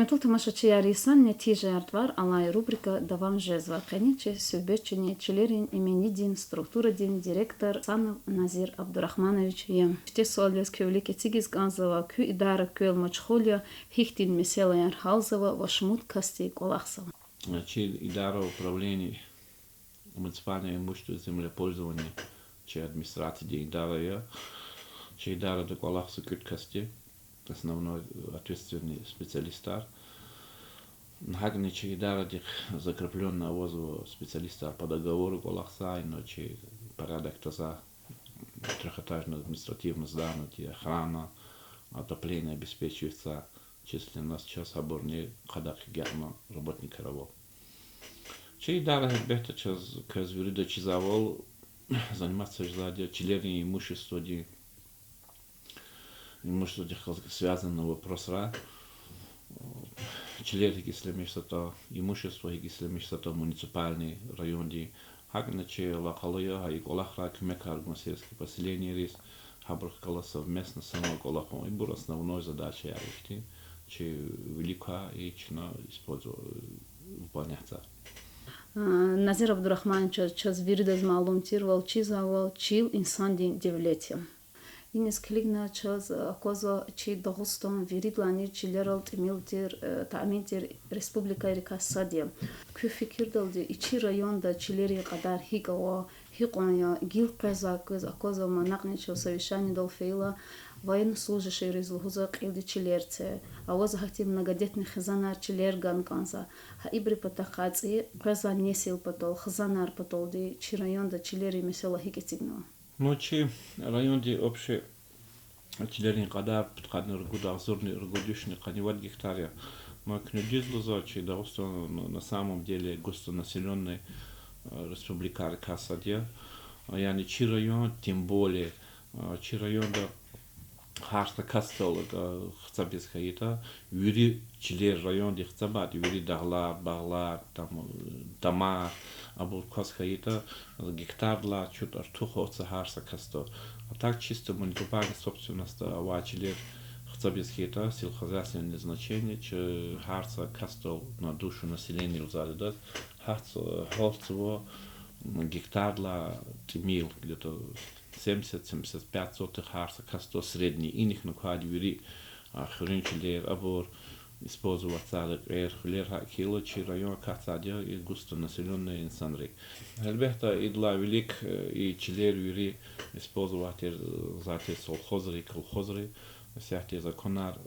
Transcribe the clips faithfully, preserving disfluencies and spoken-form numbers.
Гьуьрметлу тамашачияр, йисан нетижаяр тӀвар алай рубрика давам жезва. Къенин чи суьгьбетчини чилерин именидин структурадин директор Гьасанов Назир Абдурагьманович я. Ихьтин суал яз куь вилик эцигиз кӀанзава: куь идара квел машгъул я, гьихьтин месэлаяр гьялзава ва шумуд касди кӀвалахзава? Чи идара, управление муниципального имущества и землепользования, чи администрациядин идара я. Чи идарада кӀвалахзава кӀуьд касди, основной ответственный специалистар. ГьакӀни чи идарадихъ закреплённый авазва специалистар по договору кӀвалахзавай, но чи порядок таза: трёхэтажный административный здание, охрана, отопление обеспечивается, численность, чаз гьабурни къадагъа гьикӀ ятӀани работникар ава. Чи идара, гьелбетда, чаз, квез вирида чизвайвал, заниматься жезвайди я чилерин имуществодин, имуществодихъ галаз связанный вопросрай. Чилер гьикӀ ишлемишзаватӀа, имущество гьикӀ ишлемишзаватӀа муниципальный, райондин. ГьакӀни чи алакъалу я гьа и кӀвалахрай куьмекар гун сельский поселениейриз, гьабурухъ галаз совместно санал кӀвалахун. Ибур основной задачаяр ихьтин чи вилик квай и чна использу-, выполнять ийизвай. Назир Абдурагьманович, чаз виридаз малум тирвал, чизвайвал, чил инсандин девлет я. Иниз килигна чаз аквазва чи Дагъустан виридалайни чилерал тӀимил тир, э, таъмин тир республикайрикай сад я. Куь фикирдалди, и чи районда чилерин кьадар гьикӀ ава, гьикьван я, гила къвезвай квез аквазва, ма накьни чаз совещаниедал фейила, военнослужащийриз лугьузва кьилди чилер це, авазва гьахьтин многодетный хизанар чилер гана кӀанзава. Гьа ибурун патахъай цӀийи къвезвай несил патал, хизанар паталди чи районда чилерин месэла гьикӀ эцигнава? Ну, чи районди общий чилерин кьадар пудкъанни ругуд агъзурни ругуд вишни къанни вад гектар я. Но куьне дуьз лугьузва, чи Дагъустан на самом деле густонаселённый, э, республикайрикай сад я. Яни чи район, тем более, э, чи районда гьар са касдал, э, гьисабиз хьайитӀа, вири чилер районди гьисабайтӀа, вири дагълар, багълар, там, э, дамар, абур кваз хьайитӀа, гектардилай чут артух аватза гьар са касдал. А так чисто муниципальный собственностьда авай чилер гьисабиз хьайитӀа, сельскохозяйственное значение, чи гьар са касдал на душу населения лугьузвайдаз, гьат, э, гьалтзава, м, гектардилай тӀимил, где-то семьдесят, семьдесят пять сотых гьар са касдал средний. Инихъни квайди вири, а, хуьруьн чилер, абур, использовать ийизвай кьвер, хуьлер. ГьакӀ хьайила чи район акатзавайди я и густонаселённый инсанрик. Гьелбетда, идалай вилик, э, и чилер вири использовать ийизвай тир совхозри, колхозри, исятда законар,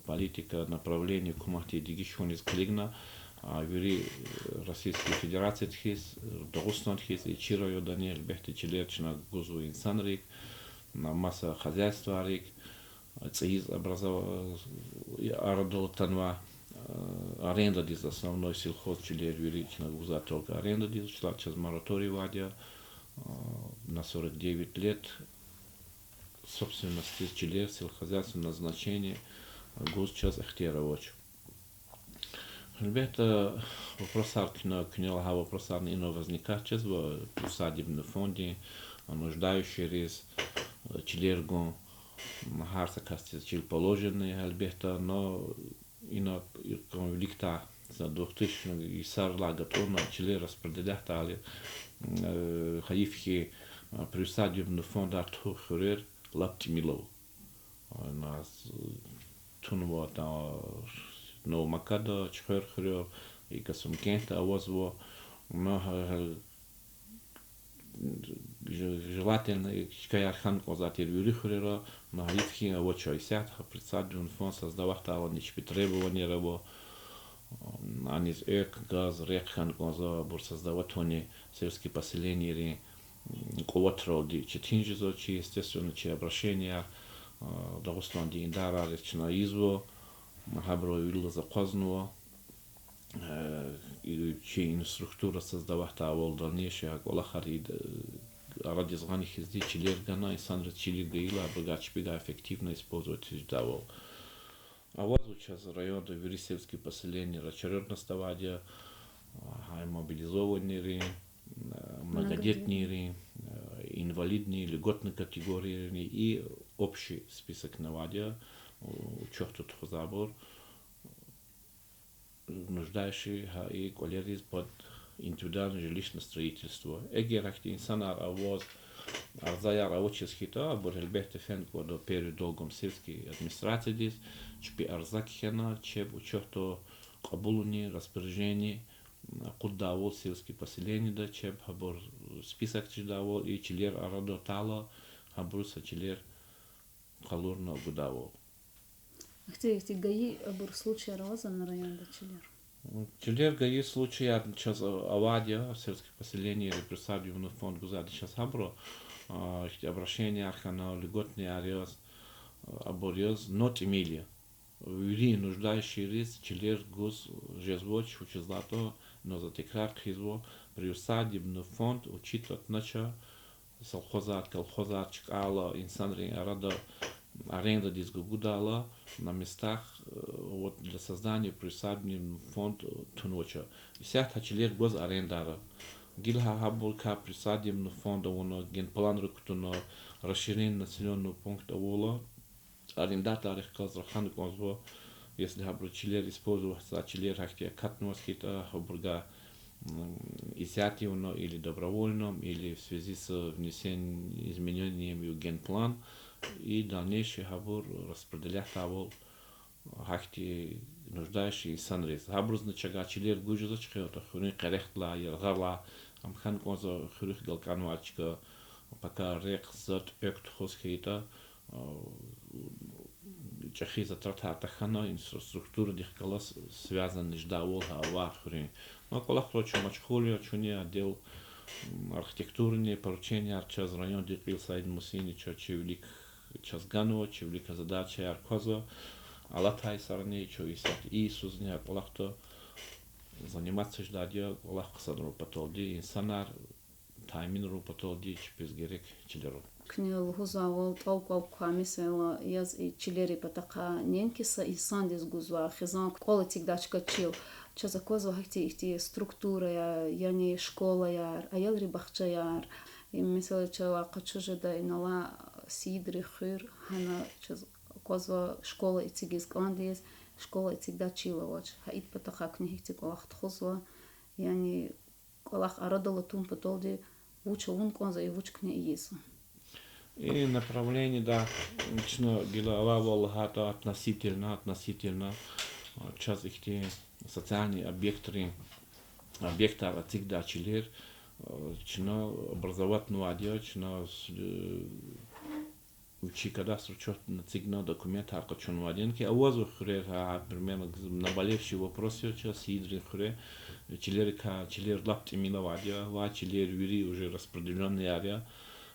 политика, направление гьукуматдин дегиш хьуниз килигна, а, вири, э, Российский Федерациядихъ хьиз, э, Дагъустандихъ хьиз, и чи райондани, гьелбетда, чилер чна гузва инсанрик, на маса хозяйствайрик, э, цӀийиз образов-, э, арадал атанва, э, арендадиз основной сельхоз чилер вири чна гузвай только арендадиз, чилел чаз мораторий авайди я, э, на сорок девять лет собственностдиз чилер сельскохозяйственного назначения гуз чаз ихтияр авач. Гьелбетда, вопросар куьне, куьне лагьай вопросарни инал возникать жезва, приусадебный фонддин, нуждающийриз, э, чилер гун, гьар са касдиз чил положенный, гьелбетда, но ина икьван виликдай, за двухтысячный йисарилай гатӀунна чилер распределятьдайла, э, гьайиф хьи, э, приусадебный фонддай тух хуьрер лап тӀимил ава. Ана, э, тунва, там, Новомакада, Чуьхвер хуьрер, и Касумкентда авазва, но, желательно, чкаяр хьана кӀанзавай тир вири хуьрера, но гьайиф хьи авач. Исятда приусадебный фонд создаватьдайла, ичпи требованияр ава, аниз экв, газ, рехъ хьана кӀанзава, абур создавать авуни сельский поселенийрин къуватралди четин жезва. Чи, естественно, чи обращенияр Дагъустандин идарайриз чна ийизва, гьабуру виридаз акъвазнава. Чи инфраструктура создаватьдайвал, дальнейший гьа кӀвалахар арадиз гъана хьизди, чилер гана, инсанриз чилив гайила, абурувай чпивай эффективно использовать ийиз жедайвал. Авазва чаз районда вири сельский поселенийра очередность авайди я, гьа мобилизованныйрин, многодетныйрин, инвалидный, льготный категорийрин и общий списокни авайди я, учётда тухузвайбур. нуждающий гьа и кӀвалериз под индивидуальное жилищное строительство. Эгер гьахьтин инсанар аваз, арзаяр авачиз хьайитӀа, абур гьелбетда фена кӀанда первым долгом сельский администрациядиз, чпи арза кхьена, чеб учётда кьабулунин, распоряжение акъуддайвал сельский поселениеда, чеб гьабур список чизвайвал, и чилер арада атайла, гьабуруз са чилер къалурна гудайвал. Ахьтин, ахьтин гайи абур случаяр авазвани районда чилер? Чилер гайи случаяр чаз авайди я, сельский поселениера приусадебный фонд гузвайди чаз гьабуру, а, ихьтин обращенияр хьана, льготныйяр яз, а, абур яз, но тӀимил я. Вири нуждающийриз чилер гуз жезвач, вучиз лагьайтӀа, ну, за текрар хъийизва, приусадебный фонд учитывать авунач, совхозар, колхозар чкӀайла, инсанрин арада арендадиз гугудайла, на местах, э, вот для создания приусадебный фонд, э, тунвач. Исятда гьа чилер гваз арендара. Гила гьа гьабурукай приусадебный фонд авуна, генпланра кутуна, расширенный населённый пункт авурла, арендаторрихъ галаз рахана кӀанзава, если гьабуру чилер использовать, са чилер гьахьтин акатнаваз хьайитӀа, гьабуруз, м, изъятие авуна или добровольном, или в связи с внесением изменениями в генплан, и дальнейший гьабур распределять ийидайвал гьахьтин нуждающий инсанриз. Гьабурузни чавай чилер гуз жезвач, хъел ятӀа хуьруьн къерехдилай, яргъалай, ам хьана кӀанзава хуьруьхъ галкӀанвай чка, пака рехъ, затӀ, экв тухуз хьайитӀа, а, чӀехи затратар тахьана, инфраструктурадихъ галаз связанный жедайвал гьа авай хуьруьн. Ну, а кӀвалахра чун машгъул я, чун и отдел, м, архитектурный порученияр чаз райондин кьил Саид Мусинича, чи вилик чаз ганва, чи виликай задачаяр квазва. Алатай йисарани чун исятда и йисузни а кӀвалахда заниматься жедайди я, кӀвалах хъсанарун паталди, инсанар таъминарун паталди чпиз герек чилер ава. Куьне лугьузвайвал, тӀал кӀвал квай месэла яз и чилерин патахъай, неинки са инсандиз гузвай, хизан, кӀвал эцигдай чка чил, чаз аквазва гьахьтин ихьтин структураяр, яни школаяр, аялрин бахчаяр. И месэла чавай къачуз жеда инал Сийидрин хуьр, гьана чаз аквазва школа эцигиз кӀандиз, школа эцигдай чил авач. Гьа ид патахъай куьне гьихьтин кӀвалах тухузва, яни кӀвалах арадал атун паталди вуч авун кӀанзава, вуч куьне ийизва. И направлениеда чна гила алайвал лагьайтӀа относительно, относительно, а, чаз ихьтин социальный объектрин, объектар эцигдай чилер, а, чна образовать авунвайди я, чна с-, э, вичин кадастр учётна эцигна, документар къачунвайди я. Яни ки авазва хуьрера, гьа, примерно, наболевший вопрос я чаз Сийидрин хуьре, чилерикай, чилер лап тӀимил авайди я, ва чилер вири уже распределённыйяр я.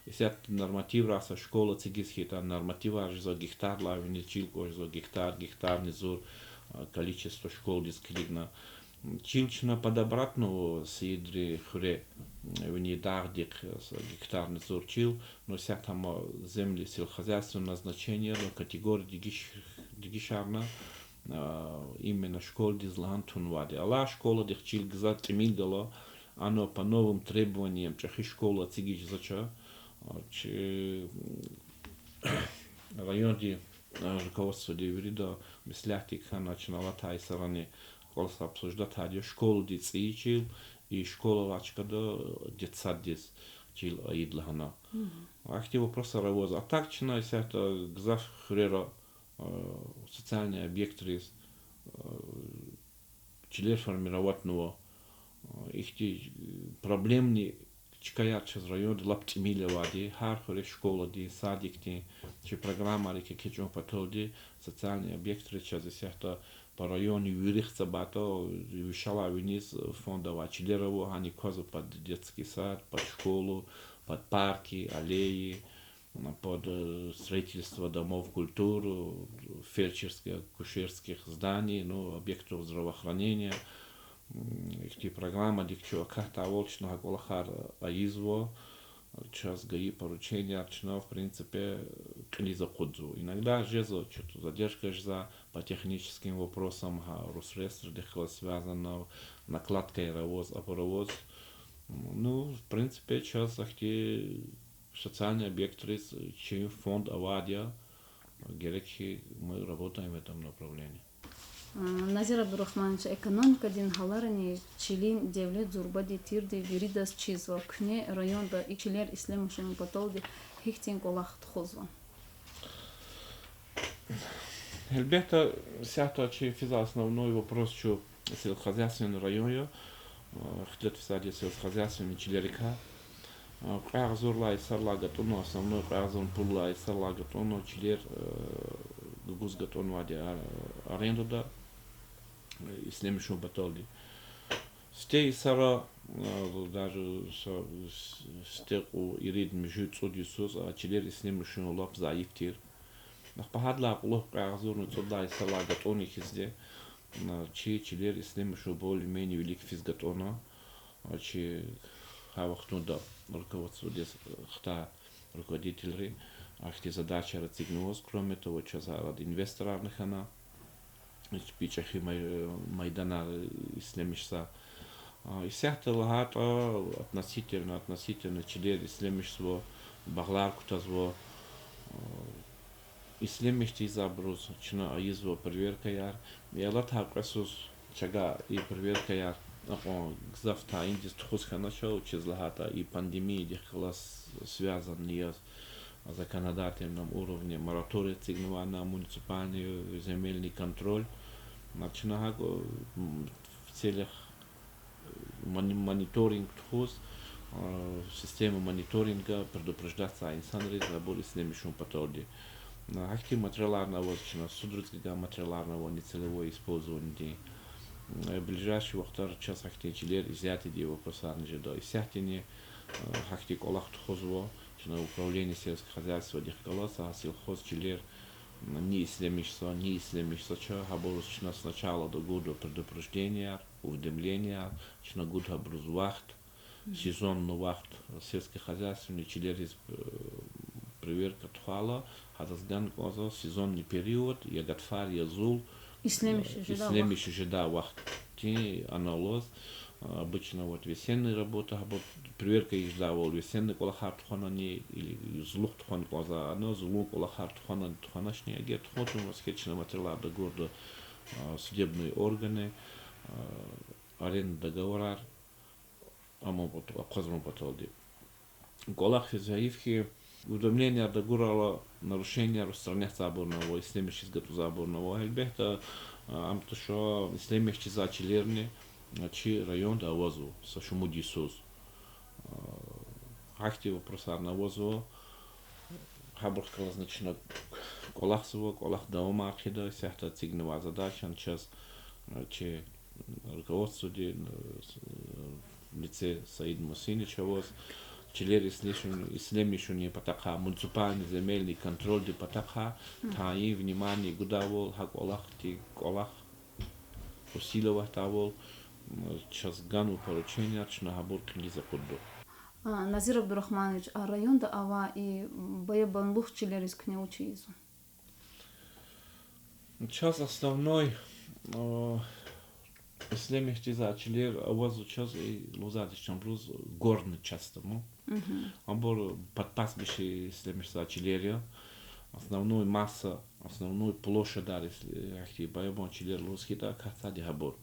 Исятда нормативрай са школа эцигиз хьайитӀа, нормативар жезва гектарлай, вини чил кӀватӀ жезва гектар, гектарни зур, а, количество школадиз килигна. Чил чна под обратно Сийидрин хуьре, вини дагъдихъ са гектарни зур чил, ну, исятда гьам земли сельскохозяйственного назначения, ну, категория дегиш-, дегишарна, а, именно школадиз лагьана тунвайди я. Алай школадихъ чил гзаф тӀимилдайла, ана по новым требованиям чӀехи школа эцигиз жезвач, а, чи, м, райондин, а, руководстводи вирида меслятдик хьана, чна алатай йисарани кӀвалахар обсуждать ийида, школадиз цӀийи чил, и школа авай чкада детсаддиз чил ийида лагьана. Ахьтин вопросар авазва. А так чна исятда гзаф хуьрера, а, социальный объектриз, а, чилер формировать авунва. Ихьтин проблемный чкаяр чаз районда лап тӀимил авайди, гьар хуьре школадин, садикдин, чи программайрик экечӀун паталди социальный объектриз чаз исятда по району вири хцабатӀа, вишелай виниз фонд авай чилер ава, гьана квазва под детский сад, под школу, под парки, аллеи, под, э, строительство домов культуры, фельдшерско-акушерских зданий, ну, объектов здравоохранения. Ихьтин программадик чун акатдайвал чна гьа кӀвалахар ийизва, чаз гайи порученияр чна, в принципе, кьилиз акъудзава. Иногда жезва, что-то задержка жезва по техническим вопросам, гьа, Росреестрдихъ галаз связано, накладкаяр аваз, абур аваз. Ну, в принципе, чаз ахьтин социальный объектриз чи фонд авайди я, герек хьи, мы работаем в этом направлении. Назир Абдурахманович, экономикадин гьаларани чилин девлет зурбади тирди виридаз чизва, куьне районда и чилер ишлемишун паталди гьихьтин кӀвалах тухузва? Гьелбетда, исятда чи физвай основной вопрос чун сельскохозяйственный район я, ихтилат физвайди сельскохозяйственный чилерикай. Кьве агъзурдилай йисарилай гатӀунва, основной кьве агъзурни пулдилай йисарилай гатӀунва чилер гугуз гатӀунвайди арендада ишлемишун паталди. Сифте йисара, даже са сифте кьван, ирид, муьжуьд, цӀуд йисуз а чилер ишлемишун лап зайиф тир. Ахпа гьадалай кьулухъ кьве агъзурни цӀудалай йисалай гатӀунни хьизди, чи чилер ишлемишун более-менее вилик физ гатӀунва. Чи гьа вахтунда руководстводиз хтай руководительри ахьтин задачаяр эцигнаваз, кроме того, чаз арада инвесторарни хьана, чпи чӀехи май-, майданар ишлемишзава. Исятда лагьайтӀа, относительно, относительно чилер ишлемишзава, багълар кутазва. Ишлемиш тийизвайбуруз чна ийизва проверкаяр. И алатай кьве йисуз чага и проверкаяр акьван гзаф таиндиз тухуз хьанач, вучиз лагьайтӀа и пандемиядихъ галаз связанный яз законодательном уровне мораторий эцигнавай на муниципальный земельный контроль. Чна гьакӀ в целях мони-, мониторинг тухуз, система мониторинга предупреждать ийизвай инсанриз абур ишлемишун паталди. Гьахьтин материаларни аваз чна, судраз гайи материаларни ава нецелевое использованиедин. Ближайший вахтара чаз гьахьтин чилер изъятиедин вопросарни жеда. Исятдани гьахьтин кӀвалах тухузва чна управление сельского хозяйстводихъ галаз, а сельхоз чилер ни ишлемишзава, ни ишлемишзавач, гьабуруз чна сначала гуда предупрежденияр, уведомленияр, чна гуда гьабуруз вахт, сезонный вахт, сельскохозяйственный чилериз проверка тухвайла, гьадаз гана кӀанзава сезонный период, я гатфар, я зул ишлемиш жедай вахт. Обычно вот весенние работы, гьабур проверка ийиз жедайвал весенний кӀвалахар тухванани или зулухъ тухвана кӀанзава, ана зулун кӀвалахар тухванани тухваначни, эгер тухун тавунваз хьи, чна материалар гуда судебные органы, арендный договорар амун пат-, акъвазун паталди. КӀвалах физ зайиф хьи, уведомленияр гурайла, нарушенияр устранятьзавайбурни ава, ишлемишиз гатӀузвайбурни ава. Гьелбетда, ам туш, ишлемиш тийизвай чилерни чи районда авазва са шумуд йисуз. Гьахьтин вопросарни авазва. Гьабурухъ галазни чна кӀвалахзава, кӀвалах давамар хъийида, исятда эцигнавай задачани чаз, чи руководстводи, в лице Саида Мусинича аваз, чилер ишлемишунин патахъай, муниципальный земельный контрольдин патахъай тайин внимание гудайвал, гьа кӀвалахдин кӀвалах усиливать ийидайвал, чаз ганва порученияр, чна гьабур кьилиз акъудда. Назир Абдурахманович, а районда авай и баябанлух чилериз куьне вуч ийизва? Чаз основной ишлемиш тийизвай чилер авазва чаз, лугьузвайди чна абуруз горный часть ама. Абур под пастбище ишлемишзавай чилер я. Основной масса, основной площадьар, ахьтин баябан чилер лугьуз хьайитӀа, акатзавайди гьабур.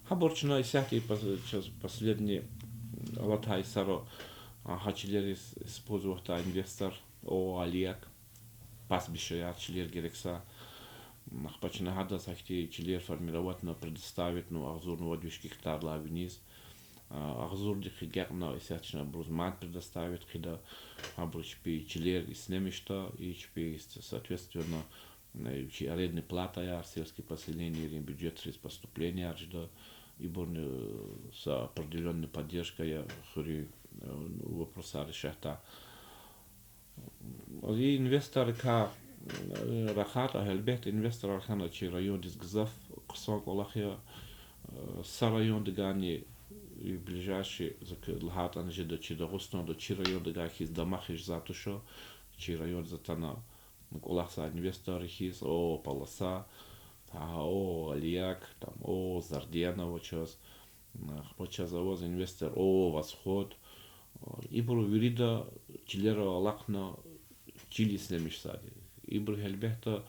Гьабур чна исятда и пос-, чаз последний алатай йисара гьа чилер использовать ийизвай инвестор ООО «Алияк», пастбищаяр, чилер герекзавай. Ахпа чна гьадаз ахьтин чилер формировать авуна, предоставить авуна агъзурни вад виш гектардилай виниз. Агъзурдихъ агакьна исятда чна абуруз мад предоставить хъийида, абуру чпи чилер ишлемишда, и чпи, соответственно, чи арендный платаяр, сельский поселенийрин бюджетриз поступленияр жеда, ибурни са определённый поддержка я хуьруьн вопросар решать ийидай. И инвесторрикай рахайтӀа, гьелбетда, инвесторар хьана чи райондиз гзаф хъсан кӀвалах я. Са райондагайни, ближайший, за лагьайтӀани жеда, чи Дагъустанда, чи райондагай хьиз дамах жезвай туш, чи райондиз атана кӀвалахзавай инвесторри хьиз, ООО «Полоса», ООО «Алияк», там, ООО «Зардена» ава чаз, ахпа чаз аваз инвестор ООО «Восход». Ибуру вирида чилерал алахъна чил ишлемишзавайди. Ибуру, гьелбетда,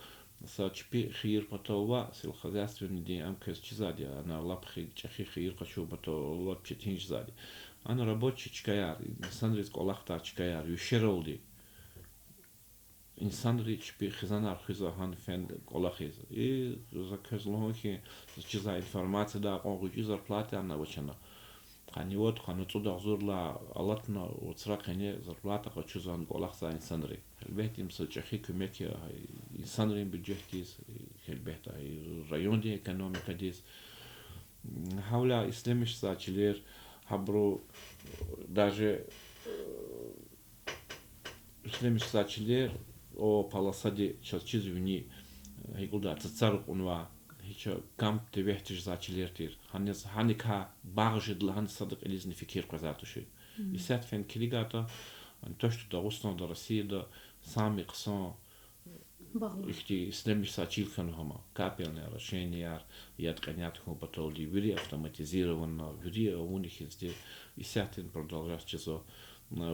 Са чпи хийир патал ваъ, сельскохозяйственныйдин, ам квез чизвайди я, ана лап хи-, чӀехи хийир къачун патал лап четин жезвайди. Ана рабочий чкаяр, инсанриз кӀвалахдай чкаяр, вишералди. Инсанри чпи хизанар хуьзва гьана фена кӀвалахиз. И за квез лугьун хьи, заз чизвай информациядай кьван гъвечӀи зарплатаярни авач ана. Къанни вад, къанни цӀуд агъзур лагьай алатна вацра къене зарплата къачузвай, кӀвалахзавай инсанри. Гьелбетда, им са чӀехи куьмек я инсанрин бюджетдиз, гьелбетда, и райондин экономикадиз. Гьавиляй ишлемишзавай чилер, гьабуру даже ишлемишзавай чилер, о полосади чаз чиз вини, гьикӀ лугьуда, цацар кьунвай, гьич кам тевегь тежезвай чилер тир. Гьаниз, гьаникай багъ жеда лагьана сада кьилизни фикир къвезвай тушир. Исятда фена килигайтӀа, то что Дагъустанда, Россияда самый хъсан ихьтин ишлемишзавай чил хьанва гьам, капельное орошенияяр, яд кьиняй тахьун паталди, вири автоматизированно, вири авуна хьизди, исятдани продолжать жезва.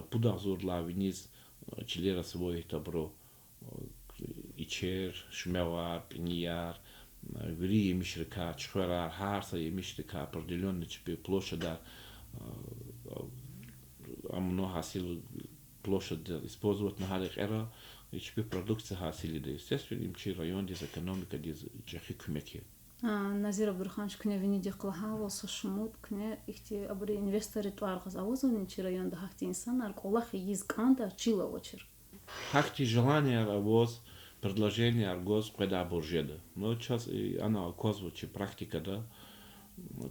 Пуд агъзурдалай виниз чилер освоить ийида абуру, ичер, шумягъар, пӀинияр, вири емишрикай, чуьхверар, гьар са емишрикай определённый чпи площадь, ам ну гьасил площадь использовать авуна гьа рекьера, и чпи продукция гьасил ийида. Естественно, им чи райондиз, экономикадиз чӀехи куьмек я. А, Назир Абдурахманович, куьне винидихъ лагьайвал, са шумуд куьне ихьтин абуру инвесторри тӀвар гъиз авазвани чи районда гьахьтин инсанар кӀвалах ийиз кӀандай чил авачир? Гьахьтин желаниеяр аваз, предложениеяр гваз къведайбур жеда. Ну, чаз и ана аквазва чи практикада.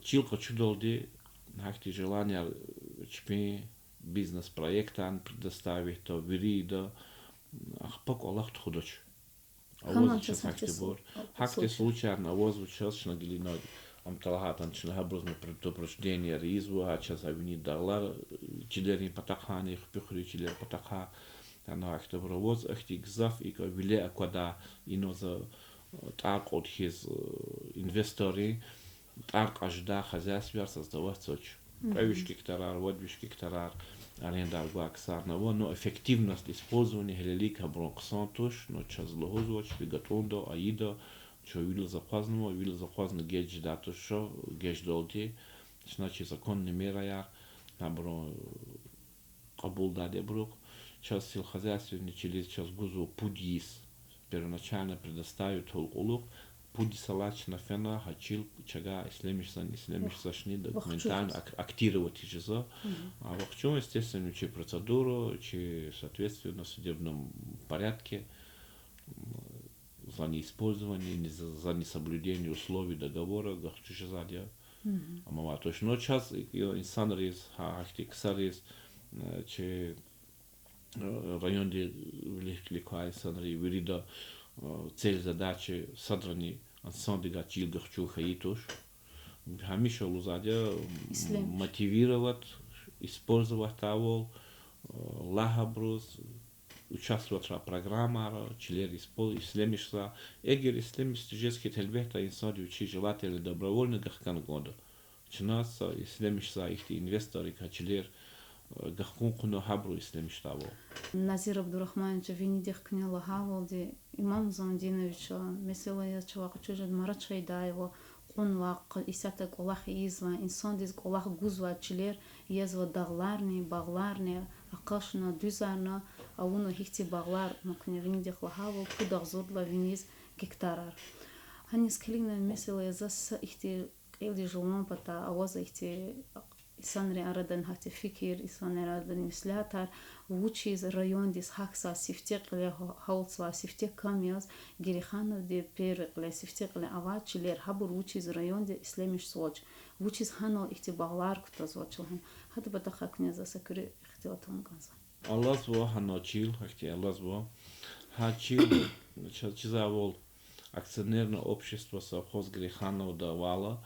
Чил къачудалди гьахьтин желаниеяр чпин бизнес-проектар предоставить ийида, вири ийида, ахпа кӀвалах тухудач. Авазва чаз гьахьтинбур. Гьахьтин случаярни авазва чаз, чна гила ам талгьайтӀани, чна гьабурузни предупрежденияяр ийизва, гьа чаз гьа вини дагълар, чилерин патахъайни, хпихуьрин чилер патахъай, ана гьахьтинбур аваз, ахьтин гзаф икӀ виле аквадай, инал за тӀвар кьуд хьиз, инвесторри тӀвар кьаз жедай хозяйствояр сад-садаз авач. Кьве виш гектарар, вад виш гектарар арендадиз гвай ксарни ава, но эффективность использования гьелелиг гьабурун хъсан туш, но чаз лугьузва, чпи гатӀунда, ийида, чун вил акъвазнава, вил акъвазна геж жедай туш, геж жедалди, чна чи законный мераяр гьабурун кьабулдайди абуру. Чаз сельскохозяйственный чилиз чаз гузва пуд йис, первоначально предоставить авун кьулухъ, пуд йисалай чна фена гьа чил чавай ишлемишзавани, ишлемишзавачни документально актировать жезва. А вахчун, естественно, чи процедура, чи, соответственно, в судебном порядке, за неиспользование, не за, за несоблюдение условий договора гахчуз жезвайди я. Амма точно чаз инсанриз, гьа, гьахьтин ксариз, чи районди вилик-кьилик квай инсанри вирида цель, задача, садрани инсандикай чил гахчун хьайи туш. Гьамиша лугьузвайди я, мотивировать, использовать авун, лагь абуруз, участвовать авун программайра, чилер испо-, ишлемишзавай. Эгер ишлемиш тежез хьайитӀа, гьелбетда, инсанди вичи желательно добровольно гахкана кӀанда. Чна са ишлемишзавай ихьтин инвесторрикай чилер гахкун хъувуна, гьабуру ишлемишзавайвал. Назир Абдурахманович, винидихъ куьне лагьайвалди, Имам Замдинович, месела яз чавай къачуз жеда, мара чайдайвал, кьунвай, исятда кӀвалах ийизвай, инсандиз кӀвалах гузвай чилер язва дагъларни, багъларни, акъашна, дуьзарна, авуна гьихьтин багълар, ма куьне винидихъ лагьайвал, пуд агъзурдалай виниз гектарар. Гьаниз килигна, месела яз са ихьтин кьилди жуван патай аваз ихьтин инсанрин арадани гьахьтин фикир, инсанрин арадани меслятар, вучиз райондиз гьахьзавай сифте кьиле, гьа-, гьалтзавай сифте кам яз, Герейхановди первый кьиле, сифте кьиле авай чилер, гьабур вучиз районди ишлемишзавач, вучиз гьанал ихьтин багълар кутазвач лагьана. Гьадан патахъай куьне за са куьруь ихтилат авун кӀанзава. Алазва гьана чил, гьахьтин алазва. Гьа чил, чаз чизвайвал, акционерное общество совхоз Герейхановда авайла,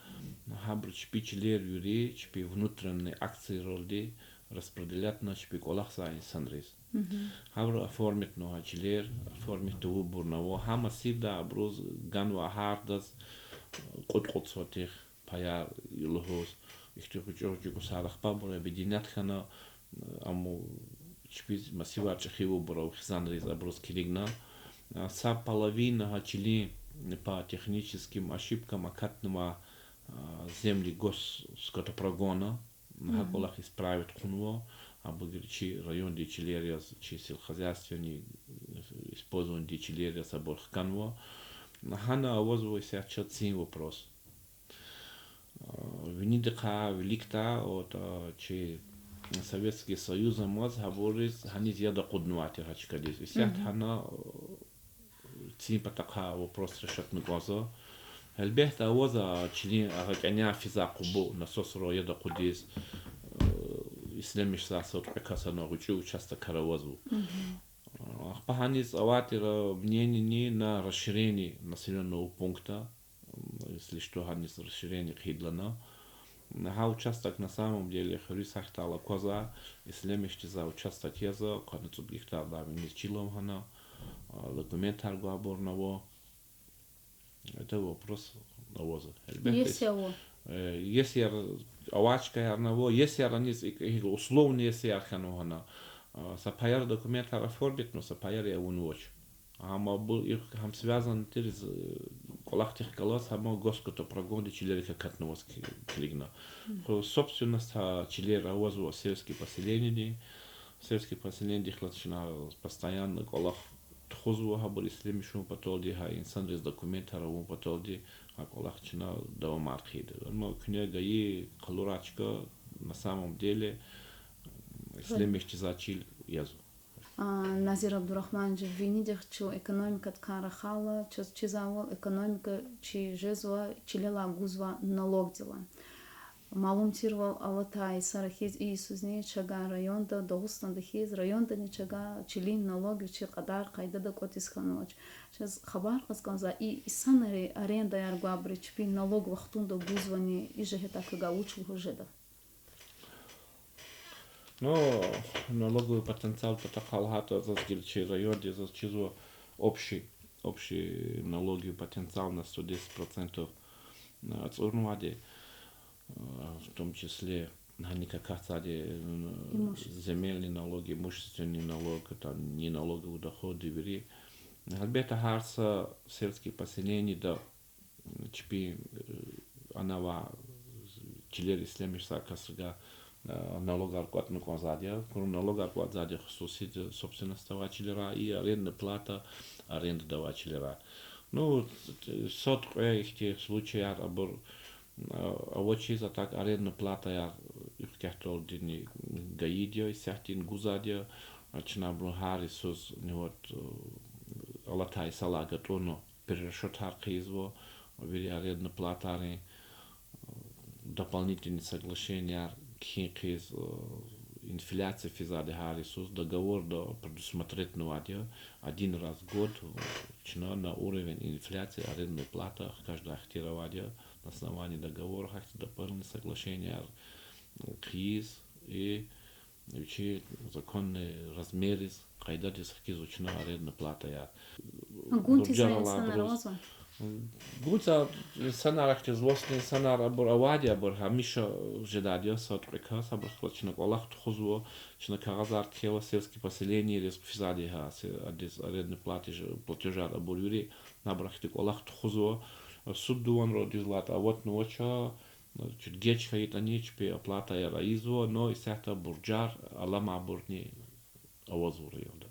гьабуру чпи чилер вири, чпи внутренний акцияйралди распределятна чпи кӀвалахзавай инсанриз. Гьабуру оформитьнава гьа чилер, оформить тавурбурни ава. Гьа массивдай абуруз ганва гьардаз кьуд-кьуд сотых паяр лугьуз, ихьтин гъвечӀи-гъвечӀи кӀусар, ахпа абур объединять хьана, ам чпиз массивар чӀехи авурбур ава хизанриз, абуруз килигна. А, са половина гьа чилин по техническим ошибкам акатнава, а, земли госскотопрогона. Гьа кӀвалах исправить хъувунва, абур чи райондин чилер яз, чи сельскохозяйственный использованидин чилер яз абур хканва. Гьана авазва исятда цин вопрос. А, винидихъай виликдай, вот, а, чи Советский Союз амаз гьабуриз гьаниз яд акъуднавай тир гьа чкадиз. Исятда гьана, э, цин патахъай вопрос решатьна кӀанзава. Гьелбетда, авазва чилин агъа кӀаняй физвай къубу насосра яд акъудиз, э, ислемишзавай са кьве касана гъвечӀи участокар авазва. Ахпа гьаниз авай тир мненини на расширение населённого пункта, если что, гьаниз расширение хъийидалана. Гьа участок на самом деле хуьруьз гьахьдайла аквазва, ислемишзавай участок язва, къанни цӀуд гектардай виниз чил ава гьана, а, документар гвайбурни ава. Это вопрос авазва. Гьелбетда, если ава, э, если авай чкаярни ава, если аниз ик-, ик-, условно если хьанва гьана, а, са паяр документар оформитьна, са паяр авунвач. Амма абур гьам связан тир, э, кӀвалахдихъ галаз гьам госскотопрогондин чилерик акатнаваз ки-, килигна. Ху собственность гьа чилер авазва сельский поселениедин, сельский поселениедихъ галаз чна постоянно кӀвалах тухузва, гьабур ислемишун паталди, гьа инсанриз документар авун паталди, гьа кӀвалах чна давамар хъийида. Амма куьне гайи къалурай чка, на самом деле, ислемишзавай чил язва. А, Назир Абдурагьманович, винидихъ чун экономикадин кар рахайла, чаз чизвайвал, экономика чи жезва чилелай гузвай налогдилай. Малум тирвал, алатай йисара хьиз и йисузни чавай районда, Дагъустанда хьиз райондани чавай чилин налог вичин кьадар, къайдада кӀватӀиз хьанвач. Чаз хабар кьаз кӀанзава, и инсанри, арендаяр гвайбуру чпин налог вахтунда гузвани, и жигьетдай квевай вуч лугьуз жеда? Ну, налоговый потенциал патахъай лагьайтӀа, заз гила чи районди заз чизва общий, общий налоговый потенциал на сто десять процентов, а, ацӀурнавайди, а, в том числе гьаник акатзавайди, м, земельный налог, имущественный налог, там, неналоговые доходы, вири. Гьелбетда, гьар са сельский поселениеда чпи, э, анава, чилер ислемишзавай касригай, э, налогар кӀватӀна кӀанзавайди я, куьруь налогар кӀватӀзавайди я хсуси собственность авай чилерай, и арендная плата, арендада авай чилерай. Ну, сад-кьве ихьтин случаяр абур, э, авачиз, а так арендная платаяр и хкягъталдини гайиди я, исятдани гузвайди я, чна абурун гьар йисуз, ну вот, э, алатай йисалай гатӀунна перерасчётар хъийизва, вири арендная платайрин, дополнительный соглашениеяр кхьин хъийиз, инфляция физвайди гьар йисуз договорда предусмотретьнавайди я, один раз в год чна на уровень инфляции арендная плата хкаждай ихтияр авайди я, на основании договора гьахьтин дополнительный соглашениеяр хъийиз и вичин законный размериз, къайдадиз хкизва чна арендная платаяр. Гунтиз инсанар авазва? Гунтиз инсанар, ахьтин злостный инсанар абур авайди я, абур гьамиша жедайди я, сад-кьве кас, абурухъ галаз чна кӀвалах тухузва, чна кагъазар кхьейла сельский поселениейриз, хъфизвайди я гьа, адиз арендная плата, платежар абур вири, абурухъ ахьтин кӀвалах тухузва, суд-дуванра дуьзлатӀа аватнавач, чуьтгеч хьайитӀани чпи оплатаяр ийизва, но исятда буржар аламайбурни авазва районда.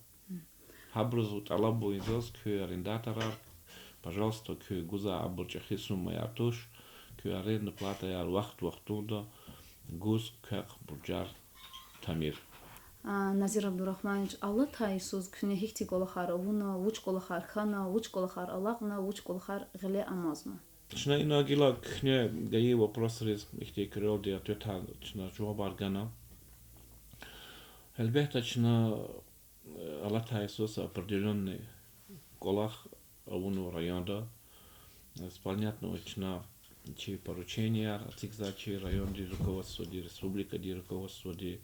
Гьабуруз тӀалабун я заз, куь арендаторар, пожалуйста, куь гузвай абур чӀехи суммаяр туш, куь арендная платаяр вахт-вахтунда гуз, квехъ буржар тамир. А, Назир Абдурагьманович, алатай йисуз куьне гьихьтин кӀвалахар авуна, вуч кӀвалахар хьана, вуч кӀвалахар алакьна, вуч кӀвалахар гъиле амазма? Чна ина гила куьне гайи вопросриз ихьтин куьрелди ответар, чна жавабар гана. Гьелбетда, чна, э, алатай йисуз определённый кӀвалах авунва районда. Исполнятьнава чна чи порученияр, эцигзава чи райондин руководстводи, республикадин руководстводи,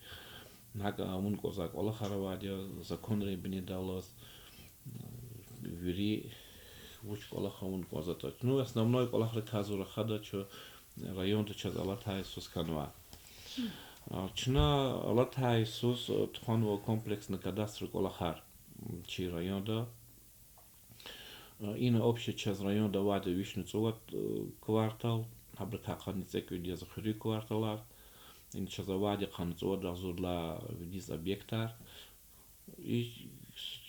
гьакӀ авун кӀанзавай кӀвалахар авайди я, законрин бинедаллаз, вири вуч кӀвалах авун кӀанзаватӀа. Ну, основной кӀвалахрикай зун рахада чун районда чаз алатай йисуз хьанвай. А, чна алатай йисуз тухванва комплексный кадастрный кӀвалахар чи районда. Ина общий чаз районда авайди вишни цӀувад квартал, гьабурукай къанни цӀекӀуьд язва хуьруьн кварталар. Ина чаз авайди къанни цӀувад агъзурдалай виниз объектар. И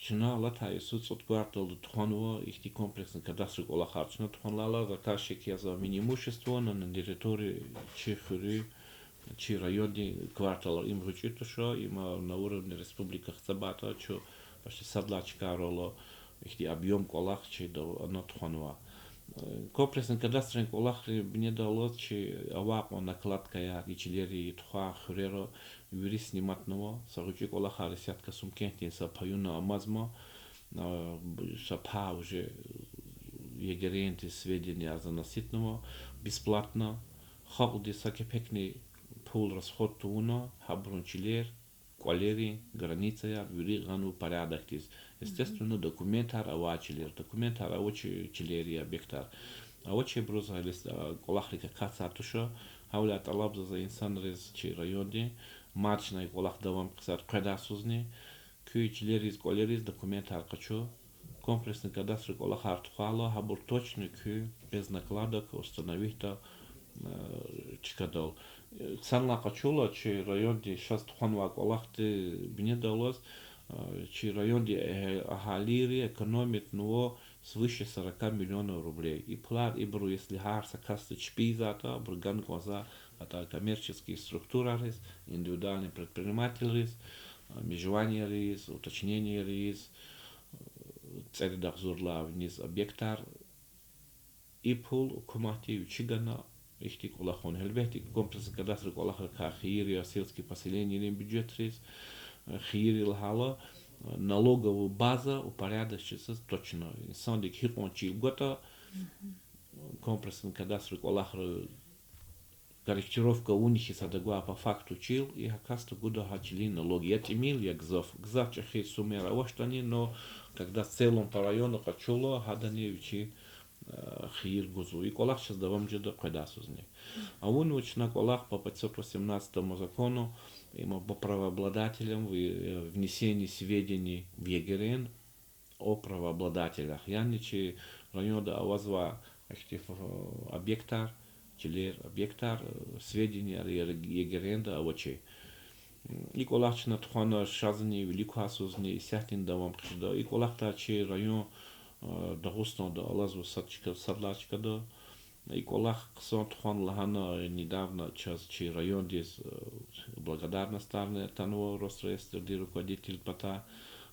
чна алатай йисуз цӀуд кварталда тухванва ихьтин комплексный кадастр кӀвалахар. Чна тухванвайла заказчик язва Минимущество, но на территории чи хуьруьн, чи райондин кварталар. Им гъвечӀи туш, им на уровне республики хцабайтӀа, чун почти сад лагьай чкайрал ихьтин объём кӀвалах чида ана тухванва. Комплексный кадастрдин кӀвалахрин бинедаллаз чи авай кьван накладкаяр, и чилерин тухвай хуьрера вири сниматнава, са гъвечӀи кӀвалахар исятда Субкентдин са паюна амазма, са пай уже ЕГРН-диз сведениярза заноситнава, бесплатно, халкьдиз са кепекни пул расход тавуна, гьабурун чилер, кӀвалерин границаяр вири гъанва порядокдиз. Естественно, документар авай чилер, документар авачир чилер я, объектар. Авачирбуруз гьеле кӀвалахрик акатзавайди туш, гьавиляй тӀалабзава за инсанриз чи райондин, мад чна и кӀвалах давам хъийизвайди къведайсузни, куь чилериз, кӀвалериз документар къачу, комплексный кадастр кӀвалахар тухвайла, гьабур точно куь без накладок установитьда чкадал. Санлай къачурла, чи районди шаз тухванвай кӀвалахди бинедаллаз, чи районди агьалийри экономитнава свыше сорока миллионов рублей. И пулар ибуру, если гьар са касди чпи ийизвайтӀа, абуру гана кӀанзавай атӀа коммерческий структурариз, индивидуальный предпринимательриз, межеваниейриз, уточнениейриз, цӀерид агъзурдалай виниз объектар. И пул гьукуматди вичи гана ихьтин кӀвалахун. Гьелбетда, комплексный кадастр кӀвалахрикай хийир я сельский поселенийрин бюджетриз, хийир я лагьайла, налоговая база упорядочиться точно. Инсандик гьикьван чил гватӀа, комплексный кадастр кӀвалахра корректировка авуни хьиз гьада гвай по факту чил, и гьа касди гуда гьа чилин налог, я тӀимил, я гзаф. Гзаф чӀехи суммаяр авачтӀани, но когда в целом по району къачурла, гьадани вичин хийир гузва. И кӀвалах чаз давам жеда къведайсузни. Авунва чна кӀвалах по пятьсот восемнадцатому закону, им по правообладателям, внесение сведений в ЕГРН о правообладателях. Яни чи районда авазвай ихьтин объектар, чилер, объектар, сведенияр ЕГРН-да авачир. И кӀвалах чна тухвана шазни, вилик квай йисузни, исятдани давам хъжеда. И кӀвалахдай чи район Дагъустанда алазва сад чка, сад лагьай чкада. И кӀвалах хъсан тухвана лагьана недавно чаз, чи райондиз благодарностарни атанва Росреестрдин руководитель патай,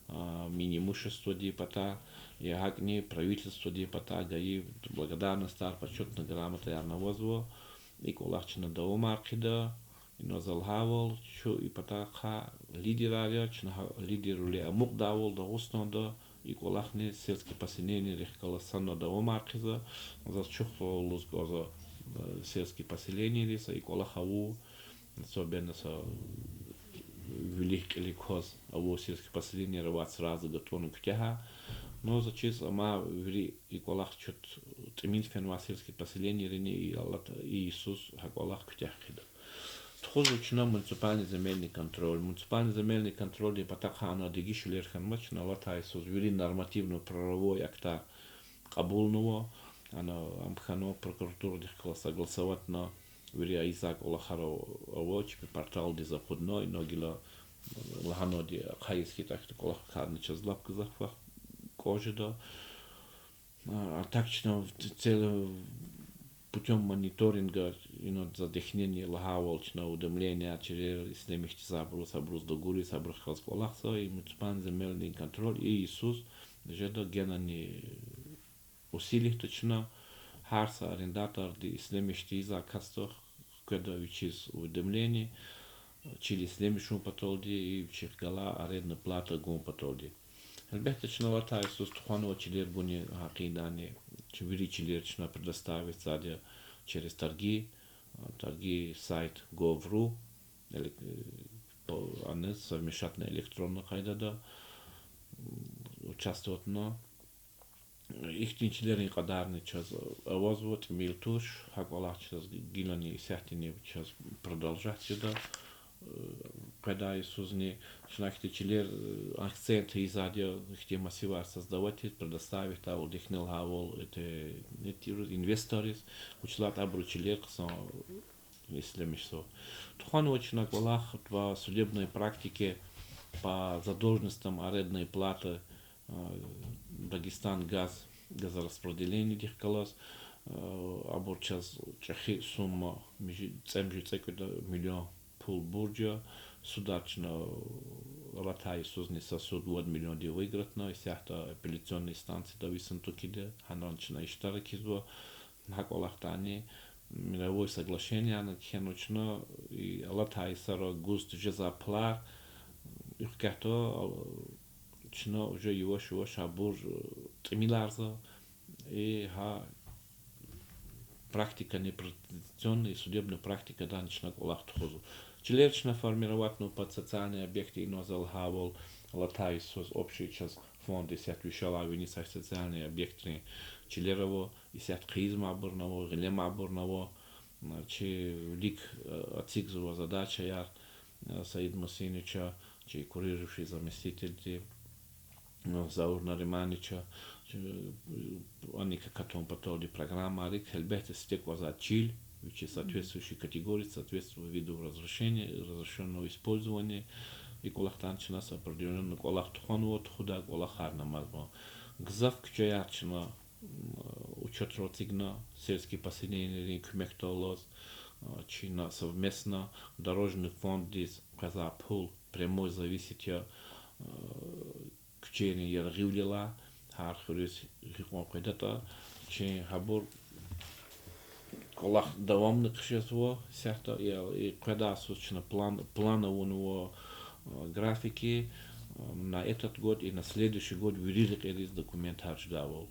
Минимуществодин патай, я гьакӀни правительстводин патай гайи благодарностар, почётный грамотаярни авазва. И кӀвалах чна давамар хъийида. Инал за лагьайвал, чун и патахъай лидерар я, чна гьа лидервиле амукьдайвал Дагъустанда и кӀвалахни сельский поселенийрихъ галаз санал давамар хъийизва. Заз чухсагъул лугьуз кӀанзава сельский поселенийриз, и кӀвалах авур, особенно са вилик-кьилик кваз авур сельский поселенийрив сразу гатӀунна куьтягьай. Но заз чиз, амма вири и кӀвалах чут тӀимил фенвай сельский поселенийрини и алат, и йисуз гьа кӀвалах куьтягь хъийида. Тухузва чна муниципальный земельный контроль. Муниципальный земельный контрольдин патахъай ана дегишвилер хьанва, чна алатай йисуз вири нормативно-правовой актар кьабулнава, ана ам хьанва прокуратурадихъ галаз согласоватьна, вири ийизвай кӀвалахар ава, чпи порталдиз акъудна, инал гила лагьанвайди, ахъайиз хьайитӀа, ахьтин кӀвалахрикайни чаз лап гзаф вахт кӀан жеда. А так чна в ц-, цел-, путём мониторинга, инал за дехьнени лагьайвал, чна уведомление чирер ишлемишзавайбуруз, абуруз дагуриз, абурухъ галаз кӀвалахзава, и муниципальный земельный контроль и йисуз жеда генани усилитьда чна, гьар са арендаторди ишлемиш тийизвай касдихъ хкведа вичиз уведомление, чил ишлемишун паталди, и вичихъ галай арендная плата гун паталди. Гьелбетда, чна алатай йисуз тухванва чилер гунин гьакъиндани, чи вири чилер чна предоставить ийизвайди через торги, торги сайт gov.ru, элек-, по-, ана совмещать на электронный къайдада, участвовать на. Ихьтин чилерин кьадарни чаз авазва, тӀимил туш, гьа кӀвалах чаз гилани исятдани чаз продолжать жеда. къведай йисузни чна ихьтин чилер, акцент ийизвайди я ихьтин массивар создавать ийиз, предоставить ийидайвал, дихьни лагьайвал, это, инвесториз, вучиз лагьайтӀа абуру чилер хъсан ишлемишзава. Тухванва чна кӀвалах по судебной практике, по задолженностям арендной платы, Дагестан газ, газораспределениедихъ галаз, абур чаз чӀехи сумма, мижи-, цӀемуьжуьд-цӀекӀуьд миллион пул бурж я. Судар чна алатай йисузни са суд вад миллионди выигратьна, исятда апелляционный инстанцияда висан тӀукӀида, гьанрани чна иштиракизва. ГьакӀ кӀвалахдани мировой соглашениени кхьенва чна, и алатай йисара гуз тежезвай пулар, и хкатда, чна уже яваш-яваш абур тӀимиларзава, и гьа практикани, традиционный судебный практикадани чна кӀвалах тухузва. Чилер чна формироватьнава под социальные объекты, инал за лагьайвал, алатай йисуз общий чаз фонд исятда вишелай вини са социальный объектрин чилер ава, исятда хъийизмайбурни ава, гъилемайбурни ава. Чи вилик эцигзава задачаяр Саид Мусиновича, чи курирующий заместительди Заур Наримановича, чи, ани какатун паталди программайрик, гьелбетда, сифте кӀанзавай чил, вичи соответствующий категории, соответствующий виду разрешения, разрешённого использования, и кӀвалахдани чна са определённый кӀвалах тухванва, тухудай кӀвалахарни амазма. Гзаф куьчеяр чна учётра эцигна, сельский поселенийрин куьмекдаллаз, чна совместно дорожный фонддиз къвезвай пул прямой зависит я куьчейрин яргъивилелай, гьар хуьруьз гьикьван къведатӀа, чи гьабур кӀвалах давамни хъжезва, исятда и, и къведай йисуз чна план, план авунва, графики, на этот год и на следующий год вири рекьериз документар жедайвал.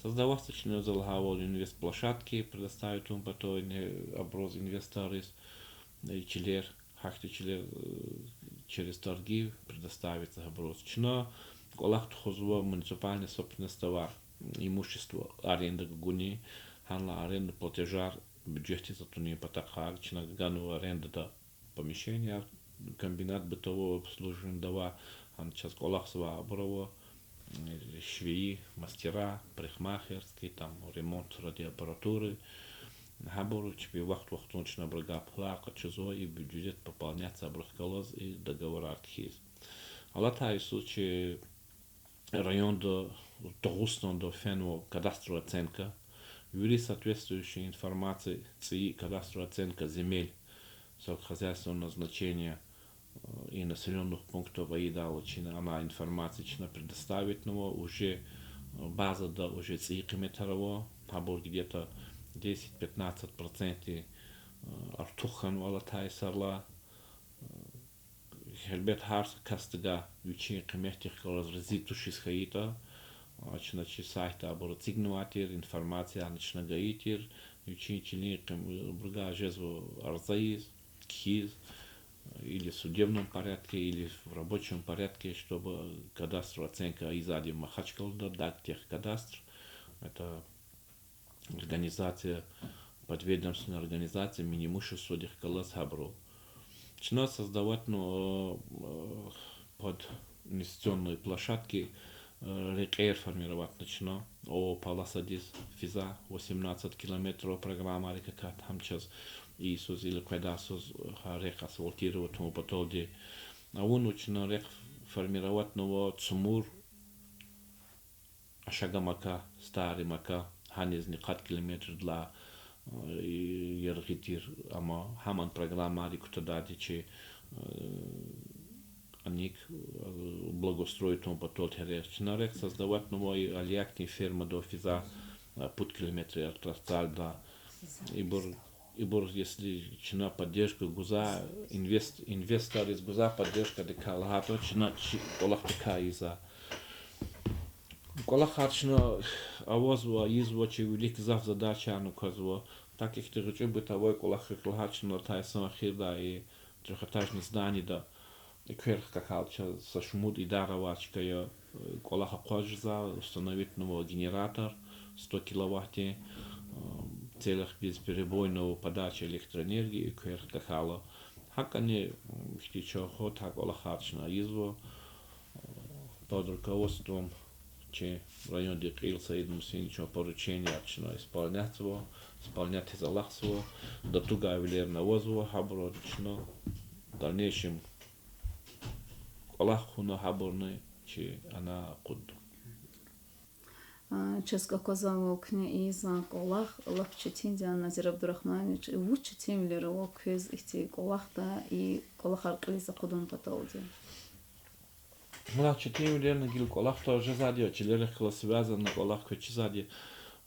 Создаватьзава чна, за лагьайвал, инвестплощадки предоставить авун патал, абуруз инвесторриз, чилер, гьахьтин чилер через торги предоставить ийиз абуруз. Чна кӀвалах тухузва муниципальный собственностьда авай имущество арендада гуни, гьанлай арендный платежар бюджетдиз атунин патахъай. Чна ганва арендада помещение, комбинат бытового обслуживания авай, гьана чаз кӀвалахзавай абур ава, швеи, мастера, парикмахерский, там, ремонт радиоаппаратуры. Гьабур чпи вахт-вахтунда чна абурувай пулар къачузва, и бюджет пополняться абурухъ галаз, и договорар кхьиз. Алатай йисуз чи районда, Дагъустанда фенва кадастровая оценка. Вири соответствующий информация, цӀийи кадастровая оценка земель сельскохозяйственного назначения и населённых пунктов ийидайла чна ана информация чна предоставитьнава, уже базада уже цӀийи къиметар ава, гьабур где-то десять, пятнадцать процентов артух хьанва алатай йисарилай. Гьелбет, гьар са касдивай вичин къиметдихъ галаз рази тушиз хьайитӀа, чна чи сайтда абур эцигнавай тир, информациярни чна гайи тир, вичин чилин къим-, абурувай жезва арза ийиз, кхьиз, или в судебном порядке, или в рабочем порядке, чтобы кадастровая оценка ийизвайди Махачкалада, Дактехкадастр, это организация, подведомственная организация Минимуществодихъ галаз гьабурал. Чна создаватьнава под инвестиционные площадки, рекьер формироватьна чна, о, полосадиз физва восемнадцать километров программайрик акат, гьам чаз и йисуз или къведай йисуз гьа рехъ асфальтировать авун паталди. Авунва чна рехъ формироватьнава Цумур, Ашагамака, Старый Мака, гьанизни къад километрдилай яргъи тир, амма гьамни программайрик кутадайди чи, аник благоустроить авун патал терез. Чна рехъ создаватьнава и Алиякдин фермадал физва пуд километр автобусдалди. Ибур, ибур, если чна поддержка гузвай, инвест-, инвесторриз гузвай поддержкадикай лагьайтӀа, чна чи кӀвалахдикай ийизва. КӀвалахар чна авазва, ийизва, чи вилик гзаф задачаярни квазва. Так ихьтин гъвечӀи бытовой кӀвалахрихъ лагьайтӀа, чна алатай йисан эхирдай и трёхэтажный зданиеда эквер хкахьайла чаз са шумуд идара авай чка я, кӀвалах акъваз жезва, установитьнава генератор сто киловаттдин, в целях бесперебойного подачи электроэнергии эквер хкахьайла. ГьакӀни, м, ихьтин чахъ гьа кӀвалахар чна ийизва, э, под руководством чи райондин кьил Саид Мусинов чна порученияр чна исполнятзава, исполнять ийиз алахъзава, датугайвилерни авазва гьабуру чна, в дальнейшем кӀвалах хъувуна гьабурни чи ана акъудда. А, чаз аквазвайвал, куьне ийизвай кӀвалах лап четинди я, Назир Абдурагьманович. Вуч четинвилер ава квез ихьтин кӀвалахда, и кӀвалахар кьилиз акъудун паталди? Валлагь, четинвилерни гила кӀвалахда жезвайди я, чилерихъ галаз связанный кӀвалах квез чизвайди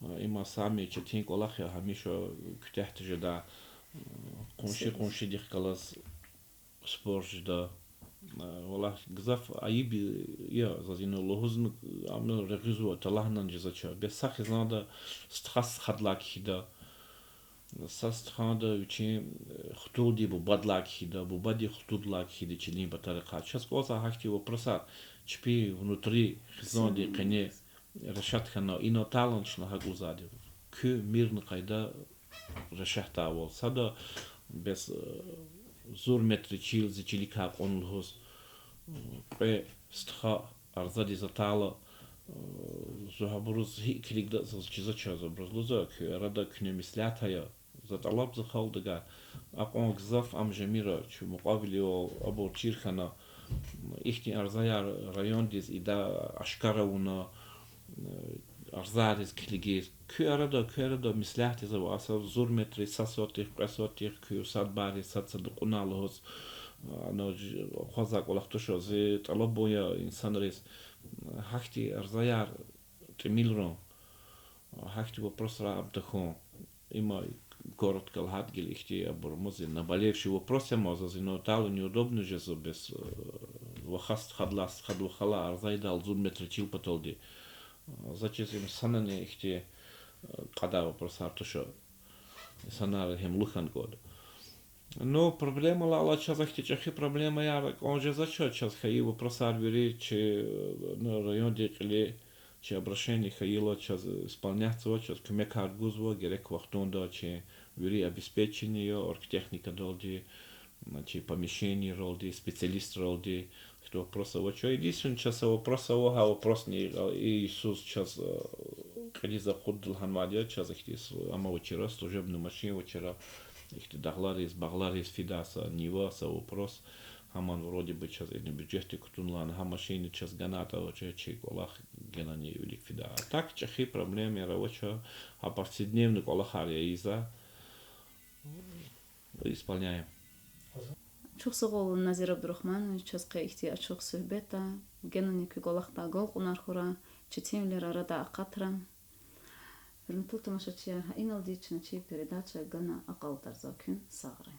я. Има самый четин кӀвалах я, гьамиша куьтягь тежедай, къунши-къуншидихъ галаз спор жеда. Валлагь, гзаф айиб я заз ина лугьузни, амма регъуьзва, талгьанани жезвач. Бес са хизанда стха стхадилай кхьида. Са стханда вичин, э, хтулди бубадилай кхьида, бубади хтулдилай кхьида чилин патарихъай. Чаз кӀанзавай гьахьтин вопросар чпи внутри хизандин къене решать хьана, ина атайла чна гьакӀ лугьузвайди я. Куь мирный къайда решать ийидайвал. Сада бес, э, зур метрдин чил зи чиликай кьун лугьуз, э, кьве стха арзадиз атайла, э, зун гьабуруз гьикӀ килигда заз чизвач, заз абуруз лугьузва, куь арада куьне меслят ая, за тӀалабзава халкьдивай, акьван гзаф ам жемир, чун мукьвавиливал абур чир хьана, ихьтин арзаяр райондиз ийидай ашкара авуна, э, арзаяриз килигиз. Куь арада, куь арада меслят ийизва, аса зур метрдин, са сотих, кьве сотих, куь сад бариз, сад сада кьуна лугьуз, ана ж-, акъвазай кӀвалах туш, зи тӀалабун я инсанриз, гьахьтин арзаяр тӀимилрун, гьахьтин вопросрай ам тахьун. Има коротко лагьайтӀа гила ихьтин абур муз я, наболевший вопрос я, ма заз ина атайла неудобно жезва бес, э, ваха стхадилай, стхадин вахалай арза ийидайла зур метрдин чил паталди. Э, заз чиз им санани ихьтин, э, кьадай вопросар туш, инсанар гьамлу хьана кӀанда. Ну, проблемаяр алай чаз ахьтин чӀехи проблемаяр кӀан жезвач, чаз хьайи вопросар вири чи, ну, райондин кьиле чи обращение хьайила чаз исполнять ийизва, чаз куьмекар гузва, герек вахтунда чи вири обеспечение я, оргтехникадалди, чи помещениералди, специалистралди, ихьтин вопрос авач. Единственное, чаз са вопрос ава, гьа вопросни и йисуз чаз, э, кьилиз акъудда лагьанвайди я, чаз ихьтин с-, ам авачир, служебный машин авачир, ихьтин дагълариз, багълариз фидай са Нива, са вопрос. Гьаман вроде бы чаз ина бюджетдик кутунлана, гьа машинни чаз ганайтӀа авач, чи кӀвалах генани вилик фида. А так чӀехи проблемаяр авач, гьа повседневный кӀвалахар я ийизвай. Исполняем. Чухсагъул, Назир Абдурагьманович, чаз къе ихьтин ачух суьгьбетдай, генани куь кӀвалахда агалкьунар хьурай, четинвилер арадай акъатрай. Гьуьрметлу тамашачияр, гьа иналди чна чи передача гана акьалтӀарзава. Куьн сагърай.